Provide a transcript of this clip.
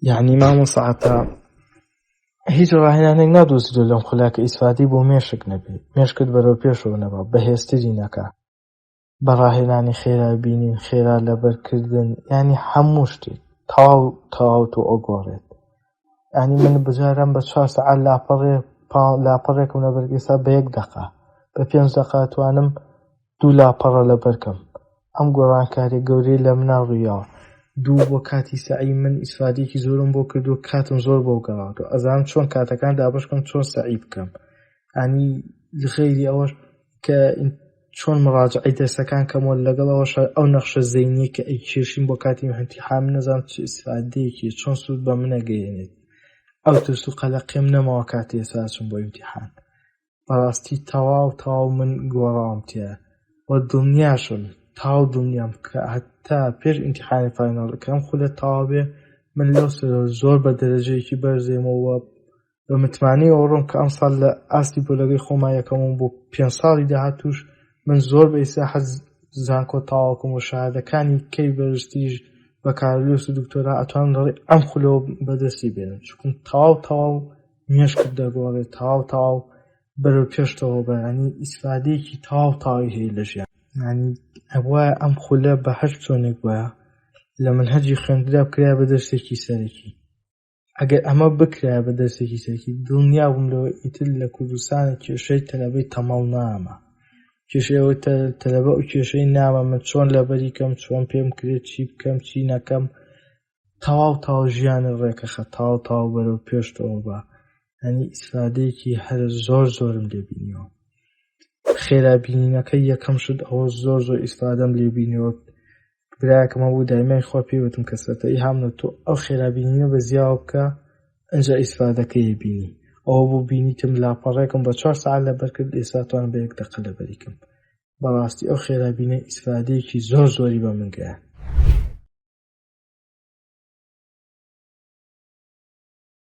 یعنی مامۆستا عەتا هیچ ڕاهێنانێک نادۆزیتەوە لەم خولە کە ئیسفادەی بۆ مێشک نەبێت، مێشکت بەرەو پێشەوە نەبا، بەهێزتری نەکا بە ڕاهێنانی خێرا بینین، خێرا لەبەرکردن، یعنی هەموو شتێک تەواو تەواو تۆ ئەگۆڕێت. یعنی من بجاران بە چوار سەعات لاپەڕێ لاپەڕێکم لەبەر ئێستا بە یەک دەقە بە پێنج دەقە توانم دوو لاپەڕە لەبەرکەم. ئەم گۆڕانکاریە گەورەی لە منا ڕوویاوە. دوو بۆ کاتی سەعی من ئیسفادەیەکی زۆرم بۆ کردووە کاتم زۆر بۆ گەڕاوەتەوە ئەزانم چۆن کاتەکان دابەش کەم چۆن سەعی بکەم ینی غەیری ئەوەش کە چۆن مڕاجعەی دەرسەکان کەمەوە لەگەڵ ئەوەش ئەو نەخشە زەینیە کە ئەیکێشین بۆ کاتی ئیمتیحان من نەزانم چ ئیسفادەیەکی چۆن سوود بە منە گەیەنێت ئەو ترس و قەلەقیم نەماوە کاتی ئێستا ئەچم بۆ ئیمتیحان بەڕاستی تەواو تەواو من گۆڕاوم تیا و دڵنیاشم تەواو دڵنیام کە هەتا پێش ئیمتیحانی final کە ئەم خولە تەواو بێ من لەو سەرەوە زۆر بە دەرەجەیەکی بەرزێمەوە بە متمانەی ئەوڕۆم کە ئەمساڵ لە ئاستی پۆلەکەی خۆما یەکەمم بۆ پێنج ساڵی داهاتووش من زۆر بە ئیسراحەت زانکۆ تەواوکەم و شەهادەکانی کەی بەرزتریش بەکالۆریۆس و دکتۆرا ئەتوانم لەڕێی ئەم خولەوە بەدەستی بێنم چونکم تەواو تەواو مێشکت دەگۆڕێت تەواو تەواو بەرەو پێشتەوە بە ینی ئیسفادەیەکی تەواو تەواوی هەیە لە ژیان ینی ئەبوایە ئەم خولە بە هەر چۆنێک وایە لە منهەجی خوێندرا بکرایە بە دەرسێکی سەرەکی ئەگەر ئەمە بکرایە بە دەرسێکی سەرەکی دڵنیا بووم لەوە ئیتر لە کوردستان کێشەی تەلەبەی تەمەڵ نامە کێشەی ئەوەی تەلەبە و کێشەی نامە من چۆن لەبەری کەم چۆن پێم کرێت چی بکەم چی نەکەم تەواو تەواو ژیانت ڕێکەخە تەواو تەواو بەرەو پێشتەوە بە یانی ئیسفادەیەکی هەرە زۆر زۆرم لێ بینیوە خێرا بینینەکە یەکەم شت ئەوە زۆر زۆر ئیسفادەم لێ بینیوە برایەکم هەبوو دایمای خوا پێی وتم کە سەرتایی هامنە تۆ ئەو خێرا بینینە بە زیاوە بکە ئەنجا ئیسفادەکەی بینی ئەوە بوو بینیتم لاپەڕێکم بە چوار سەعات لەبەر کرد ئێستا توانم بە یەک دەقە لەبەری کەم بەڕاستی ئەو خێرا بینە ئیسفادەیەکی زۆر زۆری بە من گەیاند.